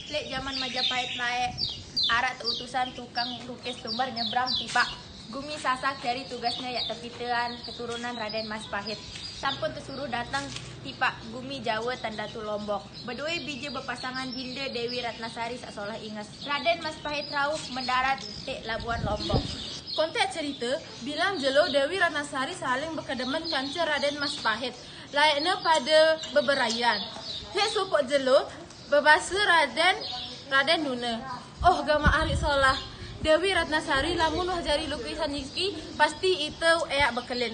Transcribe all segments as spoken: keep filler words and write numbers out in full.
Lek zaman Majapahit laek, arak teutusan tukang lukis lumbar nyebrang tipak gumi Sasak dari tugasnya yak tepitean keturunan Raden Mas Pahit. Sampun tesuruh datang tipak gumi Jawa tan Datu Lombok. Bedoe bije bepasangan Dinda Dewi Ratnasari sak solah inges. Raden Mas Pahit rauh mendarat lek labuan Lombok. Kontek cerita, bilang jelo Dewi Ratnasari saling bekedemen kanca Raden Mas Pahit. Laekne pada beberaian. Lek sopok jelo, bebase Raden, Raden Nune. Oh, gamaq arik solah. Dewi Ratnasari, lamun wah jari lukisan niki, pasti ite eak bekelin.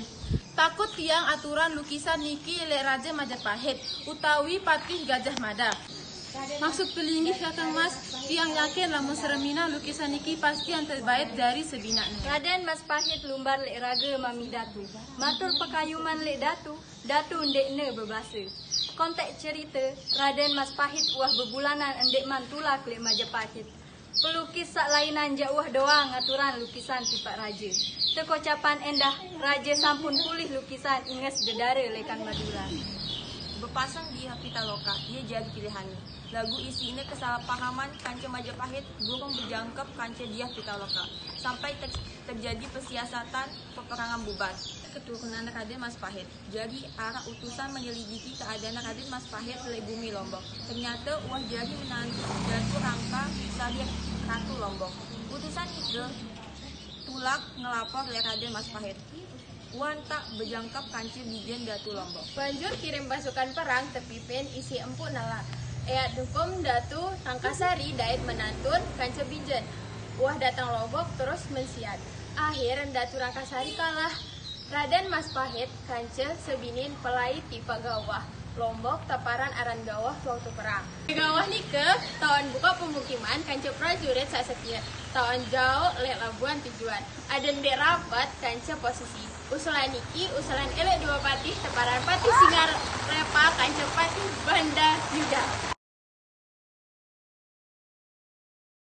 Takut tiang aturan lukisan niki lek Raja Majapahit utawi Patih Gajah Mada. Maksud pelinggih Kakang Mas, tiang yakin lamun seremina lukisan niki pasti yang terbaik dari sebinakne. Raden Mas Pahit lumbar lek raga mami datu. Matur pekayuman lek datu, datu ndekne bebase. Kontek cerita, Raden Mas Pahit wah bebulanan ndek man tulak lek Majapahit. Pelukis sak lainan jak wah doang ngaturan lukisan tipak raja. Tekocapan endah, raja sampun pulih lukisan inges dedare lekan Madura. Bepasang Diah Pitaloka, ia jadi pilihannya. Lagu isine kesalahpahaman kanca Majapahit durung bejangkep kanca Diah Pitaloka. Sampai ter- terjadi persiasatan peperangan bubar. Keturunan Raden Mas Pahit. Jadi arak utusan menyelidiki keadaan Raden Mas Pahit lek gumi Lombok. Ternyata wah jadi menantu Datu Rangka Sari Ratu Lombok. Utusan nike tulak ngelapor lek Raden Mas Pahit. Wan tak bejangkep kanca bijen Datu Lombok. Banjur kirim pasukan perang tepimpin isi Empu Nala. Eak dukum Datu Rangkasari dait menantun kanca bijen. Wah datang Lombok terus mensiat. Akhir Datu Rangkasari kalah. Raden Mas Pahit kanca sebinin pelai tipak gawah Lombok teparan aran gawah waktu perang. Gawah nike taon buka pemukiman kanca prajurit sak setia, taon jauh lek labuan tujuan. Aden dek rapat kanca posisi. Usulan niki usulan elek dua patih teparan Patih Singarepa kanca Patih Banda Yuda.